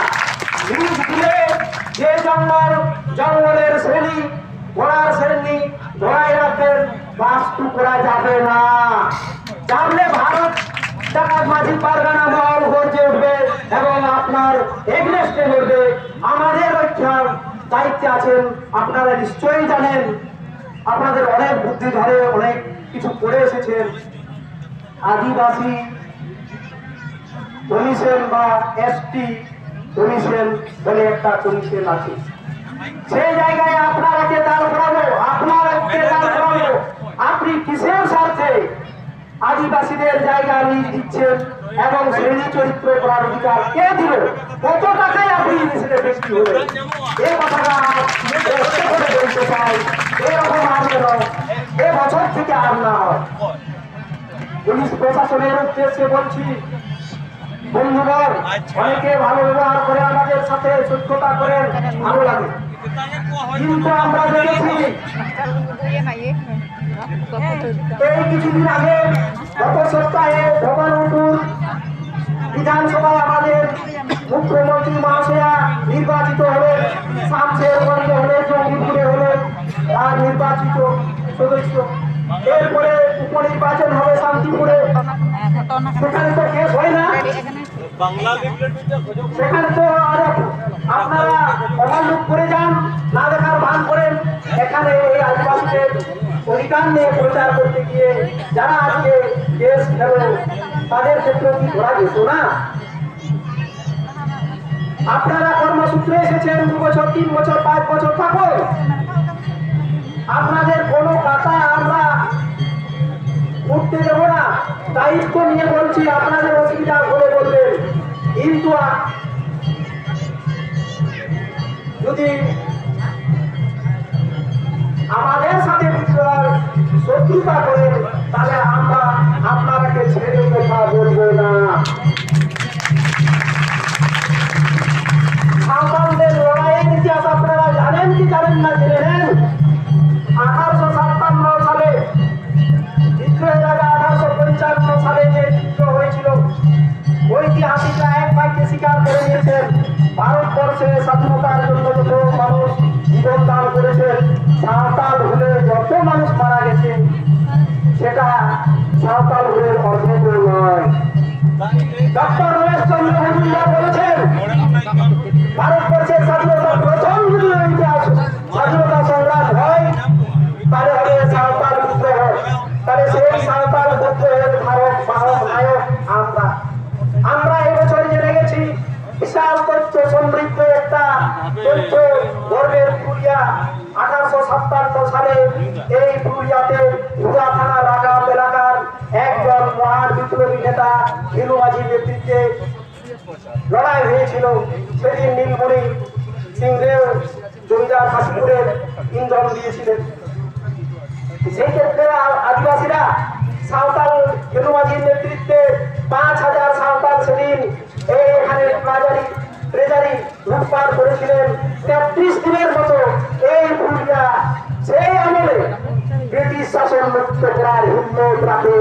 লিজ দিলে যে জঙ্গল, জঙ্গলের শ্রেণী, ঘোড়ার শ্রেণী, ঘোড়াই রাজ্যের বাস্তু করা যাবে না। জানলে ভারত তার মাঝি পারগানা মহল গর্জে উঠবে এবং আপনার এগনেস্টে লড়বে। আমাদের রক্ষার দায়িত্বে আছেন, আপনারা নিশ্চয়ই জানেন। আপনাদের অনেক বুদ্ধি ধরে অনেক কিছু করে এসেছেন। আদিবাসী কমিশন বা এসটি কমিশন বলে একটা কমিশন আছে, সেই জায়গায় আপনারাকে দাঁড় করাবো, আপনারাকে দাঁড় করাবো। আপনি কিসের স্বার্থে আদিবাসীদের জায়গা লিজ দিচ্ছেন? এবং শ্রেণী চরিত্র করার অধিকার কে দিল? কত টাকায় আপনি জিনিসটা বিক্রি হলো? এই কথাটা দেখতে করে বলতে চাই। এরকম আর যেন এ বছর থেকে আর না হয়। পুলিশ প্রশাসনের উদ্দেশ্যে বলছি, বন্ধুগণ, অনেকে ভালো ব্যবহার করে আমাদের সাথে, সত্যতা করেন, ভালো লাগে। কিন্তু আমরা দেখেছি এই কিছুদিন আগে, গত সপ্তাহে ভবানীপুর বিধানসভায় আমাদের মুখ্যমন্ত্রী মহাশয়া নির্বাচিত হলেন, শামশেরগঞ্জে হলেন, জঙ্গিপুরে হলেন, তার নির্বাচিত সদস্য। এরপরে উপনির্বাচন হবে শান্তিপুরে, সেখানে তো কেস হয় না। সেখানে তো আর আপনারা ওভারলুক করে যান, না দেখার ভান করেন। এখানে এই আদিবাসীদের অধিকার নিয়ে প্রচার করতে গিয়ে যারা আজকে দেশ ফেরত, তাদের ক্ষেত্রে কি করা যেত না? আপনারা কর্মসূত্রে এসেছেন, দু বছর, তিন বছর, পাঁচ বছর থাকুন। আপনাদের কোনো কথা আমরা উঠতে দেবো না। দায়িত্ব নিয়ে বলছি, আপনাদের অসুবিধা হলে বলবেন। কিন্তু আ-, যদি আমাদের সাথে বিদ্রোহ, শত্রুতা করেন, তাহলে আমরা আপনারাকে ছেড়ে কথা বলবো না। সাঁওতালদের লড়াইয়ের ইতিহাস আপনারা জানেন কি জানেন না, জেনে নেন। আঠারোশো সাতান্ন সালে বিদ্রোহের আগে আঠারোশো পঞ্চান্ন সালে যে বিদ্রোহ হয়েছিল, ঐতিহাসিকরা এক বাক্যে স্বীকার করে নিয়েছেন, ভারতবর্ষে স্বাধীনতার জন্য যত মানুষ জীবন দান করেছেন, সাঁওতাল হলে যত মানুষ মারা গেছে, সেটা সাঁওতাল হলে অর্ধেকও নয়। ডক্টর রমেশ চন্দ্র মজুমদার বলেছেন, ভারতবর্ষের স্বাধীনতার প্রথম যদি ইতিহাস স্বাধীনতা সংগ্রাম হয়, তাহলে হবে সাঁওতাল বিদ্রোহ। তাহলে সেই সাঁওতাল বিদ্রোহের ধারক বাহক নায়ক আমরা। আমরা এই বছর জেনে গেছি বিশাল তথ্য সমৃদ্ধ একটা তথ্য গর্বের পুরিয়া। আঠারোশো সাতান্ন সালে এই পুরিয়াতে হুরা থানা লাগাম এলাকার একজন মহান বিপ্লবী নেতা ভীলু মাঝির নেতৃত্বে লড়াই হয়েছিল। সেদিন নীলমণি সিংদেও জমিদার কাশীপুরের ইন্ধন দিয়েছিলেন। সেই ক্ষেত্রে আ- আদিবাসীরা সাঁওতাল ভীলু মাঝির নেতৃত্বে পাঁচ হাজার সাঁওতাল সেদিন এই এখানে ট্রেজারি ট্রেজারি লুটপাট করেছিলেন তেত্রিশ দিনের মতো। এই ভুলটা সেই আমলে ব্রিটিশ শাসন মুক্ত করার হিম্মত রাখে।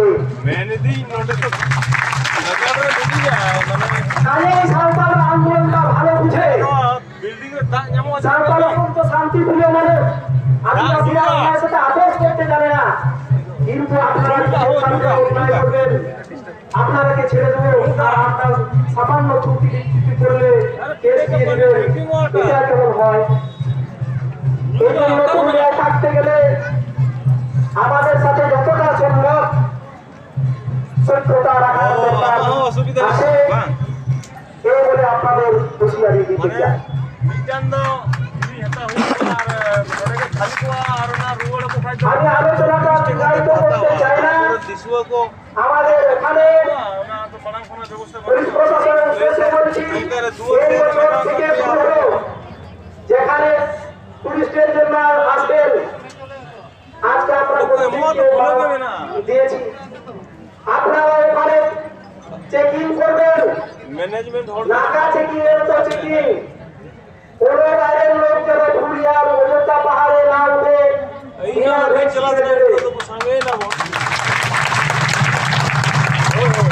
ᱢᱮᱱᱮᱫᱤᱧ ᱱᱚᱰᱮ ᱫᱚ ᱞᱟᱜᱟᱣ ᱨᱮ ᱰᱩᱵᱩᱡᱟ, ᱢᱟᱱᱮ ᱟᱞᱮ ᱥᱟᱶᱛᱟ ᱟᱱᱫᱳᱞᱚᱱ ᱫᱚ ᱵᱷᱟᱞᱚ ᱵᱩᱡᱷᱟᱹᱣ᱾ ᱱᱚᱣᱟ ᱵᱤᱞᱰᱤᱝ ᱨᱮ ᱫᱟᱜ ᱧᱟᱢᱚᱜᱼᱟ᱾ ᱥᱟᱶᱛᱟ ᱞᱚᱠᱷᱚᱱ ᱫᱚ ᱥᱟᱱᱛᱤ ᱯᱨᱤᱭᱚ ᱢᱟᱱᱩᱥ, ᱟᱹᱫᱤᱵᱟᱹᱥᱤ ᱨᱟᱜ ᱚᱱᱟ ᱥᱟᱛᱮ ᱟᱫᱮᱥ ᱠᱚᱨᱛᱮ ᱡᱟᱱᱮᱱᱟ, ᱠᱤᱱᱛᱩ ᱟᱯᱱᱟᱨᱟ ᱡᱩᱫᱤ ᱥᱟᱱᱛᱤ ᱚᱫᱷᱤᱱᱟᱭ ᱠᱚᱨᱵᱮᱱ, আপনারাকে ছেড়ে দেবো, আর আপনার সামান্য ত্রুটি বিচ্যুতি করলে কেস দিয়ে দিবেন, বিচার কেমন হয়। এই জন্য পুরুলিয়ায় থাকতে গেলে আমাদের সাথে যতটা সম্ভব সত্যতা রাখার দরকার আছে। এই বলে আপনাদের হুঁশিয়ারি দিতে চাই। ᱢᱤᱫᱴᱟᱝ ᱫᱚ ᱡᱩᱫᱤ ᱦᱟᱛᱟᱣ ᱦᱩᱭᱩᱜᱼᱟ ᱟᱨ ᱱᱚᱰᱮ ᱜᱮ ᱠᱷᱟᱹᱞᱤ ᱠᱚᱜᱼᱟ ᱟᱨ ᱚᱱᱟ ᱨᱩᱣᱟᱹᱲ ᱟᱠᱚ ᱠᱷᱟᱡ ᱫᱚ আমি আলোচনাটা দীর্ঘায়িত করতে চাই না। ᱫᱤᱥᱩᱣᱟᱹ ᱠᱚ আমাদের এখানে পুলিশ প্রশাসন শেষে বলছি, এই বছর থেকে শুরু হলো, যেখানে টুরিস্টের জন্য আসবেন, আজকে আমরা প্রত্যেককে দিয়েছি, আপনারা ওখানে চেকিং করবেন। ম্যানেজমেন্ট হল নাকা চেকিং এর তো চেকিং। কোনো বাইরের লোক যেন পুরুলিয়ার অযোধ্যা পাহাড়ে না উঠে। ᱤᱧ ᱦᱚᱸ ᱵᱟᱹᱧ ᱪᱟᱞᱟᱣ ᱫᱟᱲᱮᱭᱟᱜ ᱠᱟᱱᱟ, ᱛᱚᱵᱩ ᱥᱟᱸᱜᱮᱭᱮᱱᱟ ᱵᱚᱱ᱾ ᱦᱳᱭ, ᱦᱳᱭ᱾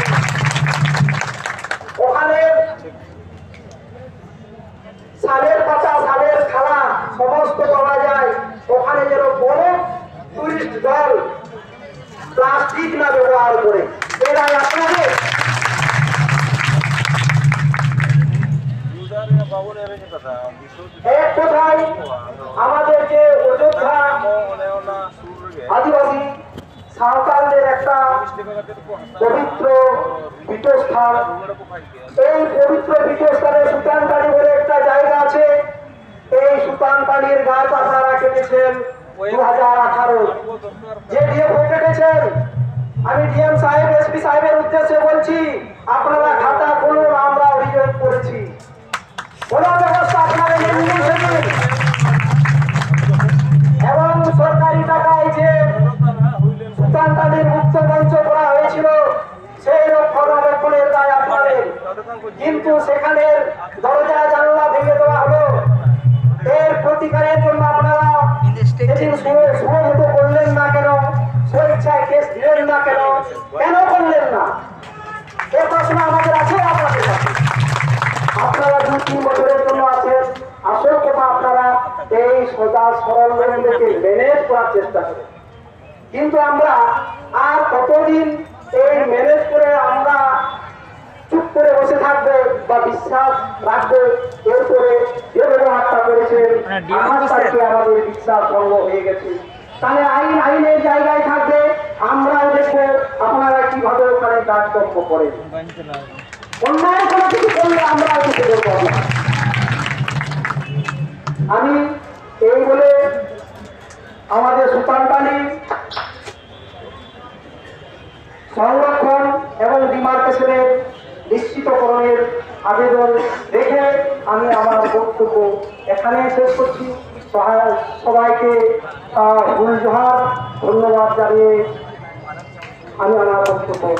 ওখানে শালের পাতা, শালের থালা সমস্ত পাওয়া যায়। ওখানে যেন কোনো টুরিস্ট দল প্লাস্টিক না ব্যবহার করে। এরাই আপনাদের এক কথায় আমাদের যে অযোধ্যা আদিবাসী সাঁওতালদের একটা পবিত্র পীঠস্থান। এই পবিত্র পীঠস্থানে সুতানপানি বলে একটা জায়গা আছে। এই সুতানপানির গাছ আপনারা কেটেছেন দু হাজার আঠারো। যে ডিএফও কেটেছেন, আমি ডিএম সাহেব, এসপি সাহেবের উদ্দেশ্যে বলছি, আপনারা খাতা খুলুন, আমরা অভিযোগ করেছি। কোনো ব্যবস্থা আপনারা নেননি সেদিন। এবং সরকারি টাকায় যে সুলতানটালির মুক্ত মঞ্চ করা হয়েছিল, সেই রক্ষণাবেক্ষণের দায় আপনাদের। কিন্তু সেখানের দরজা জানালা ভেঙে দেওয়া হলো। এর প্রতিকারের জন্য আপনারা সেদিন সুমোটো করলেন না কেন? স্বেচ্ছায় কেস দিলেন না কেন? কেন করলেন না? এ প্রশ্ন আমাদের আছে আপনাদের কাছে। আপনারা দুই তিন বছরের জন্য আছেন, আসল কথা আপনারা এই সোজা সরল লোকগুলোকে ম্যানেজ করার চেষ্টা করেন। কিন্তু আমরা আর কতদিন এই ম্যানেজ করে আমরা চুপ করে বসে থাকবো বা বিশ্বাস রাখবো? এরপরে যে ব্যবহারটা করেছেন, আঠাশ তারিখে আমাদের বিশ্বাস ভঙ্গ হয়ে গেছে। তাহলে আইন আইনের জায়গায় থাকবে, আমরাও দেখবো আপনারা কিভাবে ওখানে কাজকর্ম করেন। অন্যায় কোনো কিছু করলে আমরাও কিছু করবো আপনারা। আমি এই বলে আমাদের সুলতানটালি সংরক্ষণ এবং ডিমার্কেশনের নিশ্চিতকরণের আবেদন রেখে আমি আমার বক্তব্য এখানে শেষ করছি। সহায়- সবাইকে আহ, হুল জোহার, ধন্যবাদ জানিয়ে আমি আমার বক্তব্য